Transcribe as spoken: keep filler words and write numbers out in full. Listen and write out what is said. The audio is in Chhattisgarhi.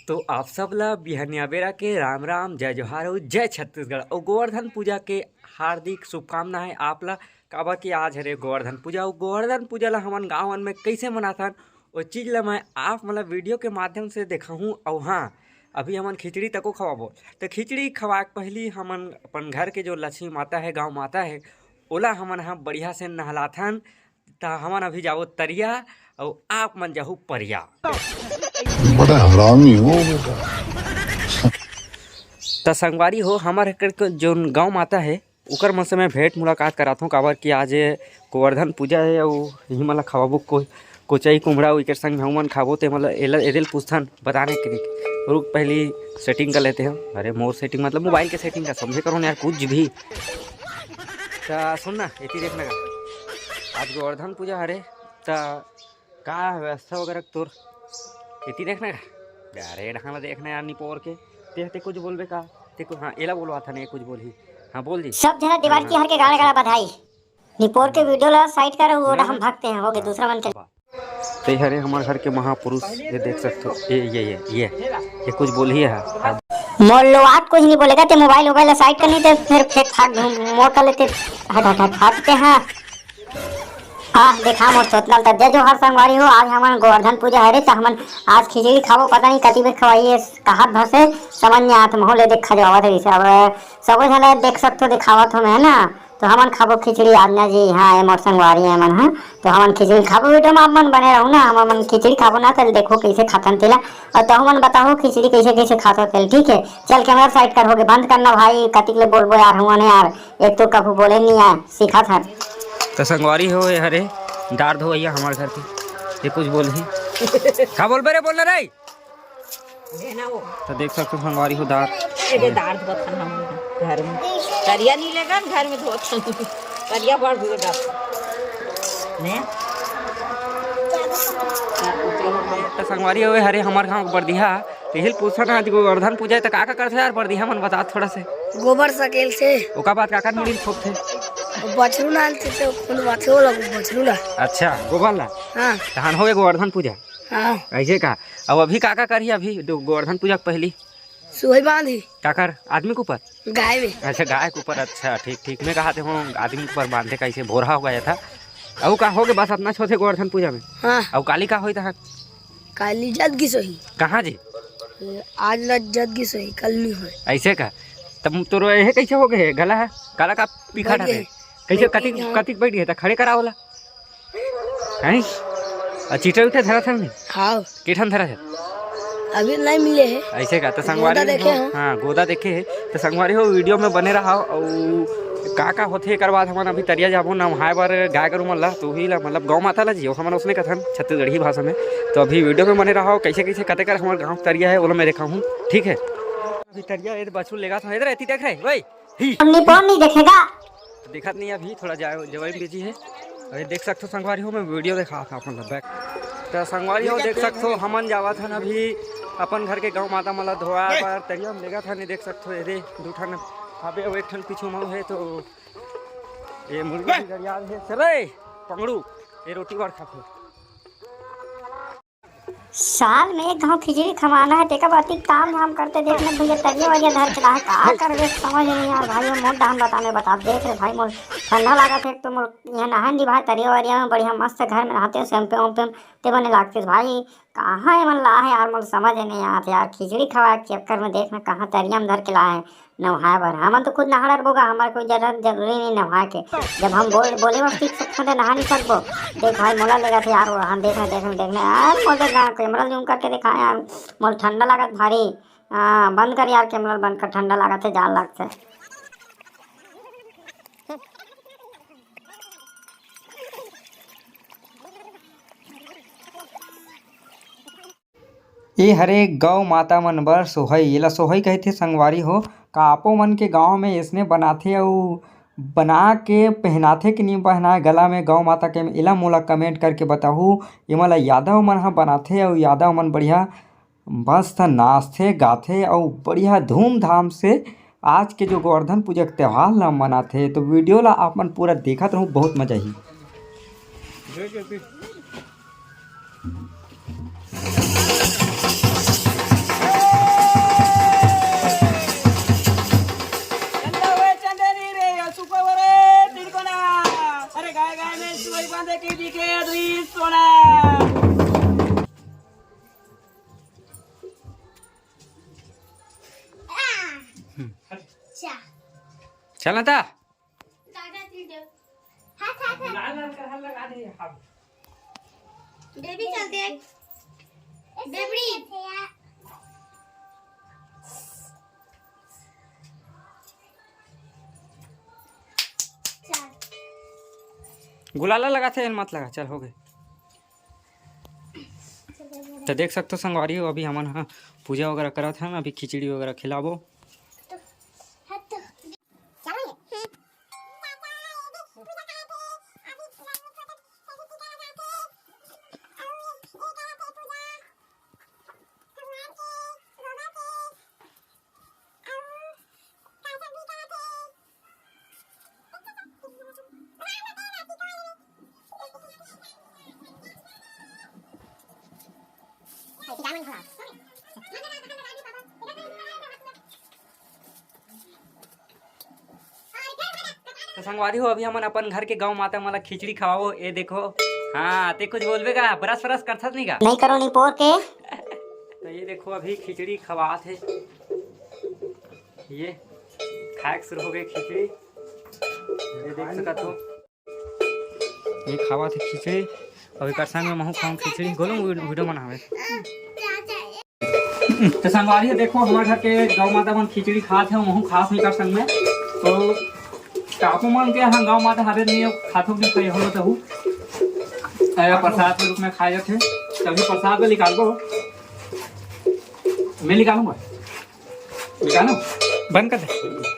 तो आप सब ला बिहनिया बेरा के राम राम, जय जोहार अउ जय छत्तीसगढ़ अउ गोवर्धन पूजा के हार्दिक शुभकामना हे आप ला। काबर कि आज हरे गोवर्धन पूजा अउ गोवर्धन पूजा ला हमन गाँव मन में कइसे मनाथन, ओ चीज ला मैं आप मन ला वीडियो के माध्यम से देखाहूँ। अउ हाँ, अभी हमन खिचड़ी तको खवाबो, तो खिचड़ी खवाए के पहिली हमन अपन घर के जो लक्ष्मी माता हे, गाँव माता हे, ओला हमन ह बढ़िया से नहलाथन। त हमन अभी जाबो तरिया अउ आप मन जाहू परिया। बड़ा हरामी हो बेटा। त संगवारी हो, हमर एकर के जोन गाँव माता हे, ओकर मन से मैं भेंट मुलाकात कराथों, काबर कि आज गोवर्धन पूजा हे अउ इही मन ला खवाबो को-, कोचई कुमड़ा अउ एकर संग में हमन खाबो, ते मतलब एला, एदे ल पूछथन बताने के लिए। रुक, पहली सेटिंग कर लेते हैं। अरे मोर सेटिंग मतलब मोबाइल के सेटिंग का समझे करो ना यार, कुछ भी। त सुन ना, एती देखना का, आज गोवर्धन पूजा हरे, त का व्यवस्था वगैरह तोर? एती देखना का, अरे ढंग ला देखना यार, निपोर के। ते, ते कुछ बोलबे का? ते कुछ, हाँ, एला बोलवा था नहीं, कुछ बोलही। हाँ, बोल दी। सब झन दीवार की हर के गाड़ा गाड़ा बधाई। निपोर के वीडियो ला साइड कर, वो हम भागते हैं, हो गए दूसरा मन के। ते हरे हमर घर के महापुरुष, ये देख सकते हो, ये, ये, ये, ये, ये कुछ बोलही है। मोर लोहात कुछ नहीं बोलेगा, ते मोबाइल वोबाइल ला साइड कर, नहीं ते फिर फेंक फाक मोर कर लेते, हट, हट, हट, हटते हैं। हाँ, देखा मोर चोतनल त जय जोहार संगवारी हो, आज हमन गोवर्धन पूजा हरे, त हमन आज खिचड़ी खाबो, पता नहीं कति बेर खवाई, ये कहत भर से समझ नहीं आत, महू ले देखा जावत रहिसे। अब सबो झन देख सकथो, दिखावत हो मैं ना, तो हमन खाबो खिचड़ी आज ना जी। हाँ, ये मोर संगवारी है मन, हाँ, तो हमन खिचड़ी खाबो। वीडियो में आप मन बने रहू ना, हम मन खिचड़ी खाबो ना, तेल देखो कैसे खाथन तेला, और तो हमन बताओ खिचड़ी कैसे कैसे खाथो तेल, ठीक है। चल कैमरा साइड कर, होगे बंद करना भाई, कतिक ले बोलबो यार, हमन यार, एक तो कभू बोले नहीं आए, सीखा था। तो संगवारी हो, ये हरे दार धोवैया हमारे घर के, ये कुछ बोल ही। का बोलबे रे, बोलना नहीं। तो देख सकते हो संगवारी हो दार। एदे दार धोत हन हम घर में। तरिया नहीं लेगन घर में धोत हन। तरिया बड़ धोए जात। ने? तो संगवारी हो हरे हमर गांव के बरदिहा। तो हिल पूछा ना, आज गोवर्धन पूजा है तो का का करथे यार बरदिहा मन, बता थोड़ा से। गोबर सकेल से। ओका बाद का का मुड़ी में फोकथे? बछरू ना आनथे तो खुंदवाथे वो लोग बछरू ला। अच्छा, गोबर ला। हाँ। तहन हो गोवर्धन पूजा। हाँ। ऐसे का? अब अभी का का करही अभी दो-, गोवर्धन पूजा के पहली? सुहई बांधी। काकर? आदमी के ऊपर? गाय में। अच्छा, गाय के ऊपर। अच्छा, ठीक, ठीक। मैं कहा थे हूँ आदमी के ऊपर बांधे, कैसे भोरहा हो गया था। अउ का हो गया, बस अतना छोथे गोवर्धन पूजा में? हाँ। अउ काली का होई तहा? काली जद गिस होही। कहाँ जी? ए, आज ला जद गिस होही, कल नहीं होए। ऐसे का? तब तोर ये कैसे हो गए गला है? गला का पिखा बैठ ठाते? गए। कैसे बैठ कतिक, गए। कतिक बैठ गए था? खड़े कराओ ला। हैं? आ चीटा उटा धरा था नहीं? हाँ। के ठन धरा था? अभी नहीं मिले है। ऐसे का? तो संगवारी गोदा देखे हो? हाँ, गोदा देखे है। तो संगवारी हो, वीडियो में बने रहा। और का का होथे एकर बाद हमन अभी तरिया जाबो नहाए बर गाय गरु मन ला, तो उही ला, मतलब गौ माता ला जियो, हमन उसने कथन छत्तीसगढ़ी भाषा में। तो अभी वीडियो में बने रहा, कैसे कैसे कते कर हमर गाँव तरिया है, वो ला मैं देखा हूँ, ठीक है। अभी तरिया ये बछरू लेगा था, इधर एती देख रहे, वही। ही। निपोर नहीं देखेगा। दिखत नहीं अभी, थोड़ा जा-, जवाई बिजी है। अरे देख सकथो संगवारी हो, मैं वीडियो देखा था अपन बैक। तो संगवारी हो देख सकथो, हमन जावत हन अभी अपन घर के गौ माता मन ला धोआ बर तरिया में लेगा था, नहीं देख सकथो, ये दे दू ठन हाबे अउ एक ठन पीछू में है, तो ये मुर्गी भी गरियात है। चले पंगड़ू, ये रोटी बर खाथे। साल में एक घाव खिचड़ी खवाना है, तेकर बर अतिक ताम झाम करते देख ना भैया, तरिया वरिया धर के लाहे, का करबे समझ नहीं आ भाई, मोर डाहन बता, मैं बता, देख रे भाई, मोर ठंडा लागत है, एक तो मोर यहाँ नहाए नहीं भाई, तरिया वरिया में बढ़िया मस्त घर में नहाते हैं, शैम्पू वैम्पू ते बने लागते भाई, कहाँ एमन ला है यार, मोर समझ नहीं आत यार, खिचड़ी खवाए के चक्कर में देख ना कहाँ तरिया में धर के ला है। नहाए बर। हमन तो खुद नहा डरबो गा, हमर कोई जरूरत, जरूरी नहीं नहाए के। जब हम बोल, बोले बर सीख सकथन, त नहा नहीं सकबो। देख भाई, मोला लेगत हे यार, वो हम देख रहे, देख रहे, देख रहे। यार, मोर तो गा-, कैमरा जूम करके दिखा यार, मोला ठंडा लागत भारी। हाँ, बंद कर यार, कैमरा बंद कर, ठंडा लागत हे, जान लागत हे। ए हरे गौ माता मन बर सोहई, एला सोहई कहिथे संगवारी हो। का आपो मन के गाँव में अइसने बनाथे अउ बना के पहनाथे कि नइ पहनाए गला में गौ माता के? एला मोला comment करके बताहू। एमन ला यादव मन ह बनाथे अउ यादव मन बढ़िया मस्त नाचथे, गाथे अउ बढ़िया धूमधाम से आज के जो गोवर्धन पूजा के त्योहार ला मनाथे। तो video ला आप मन पूरा देखत रहू, बहुत मजा आही। चल ना ता। काका, तू दे। हाथ, हाथ, हाथ। लाल लाल कर हर लगा दे, हाँ। बेबी चलते हैं। बेबड़ी। चल। गुलाला लगाथे, एन मत लगा, चल हो गए। तो देख सकते हो संगवारी हो, अभी हमन ह पूजा वगैरह करत हन, अभी खिचड़ी वगैरह खिलाबो। तो संगवारी हो, अभी हमन अपन घर के गौ माता मन ला खिचड़ी खवाबो। ए देखो, हाँ, ते कुछ बोलबे का? ब्रश ब्रश करथस नहीं का? नहीं करो, नहीं पोर के। तो ये देखो, अभी खिचड़ी खवात हे, ये खाए के शुरू हो गए खिचड़ी, ये देख सकत हो। ये खावत हे खिचड़ी, अउ एकर संग में महू खाऊं खिचड़ी। गोलू वीडियो, वीडियो बनावे। तो संगवारी हो, देखो हमारे घर के गौ माता मन खिचड़ी खात हे, महू खास नहीं कर संग में। तो काकू मन के यहाँ गौ माता हरे नहीं, खाथो नहीं खाई हो तो हूँ। अरे प्रसाद के रूप में खाए जाते, तभी प्रसाद में निकाल दो, मैं निकालूंगा, निकालू। बंद कर दे।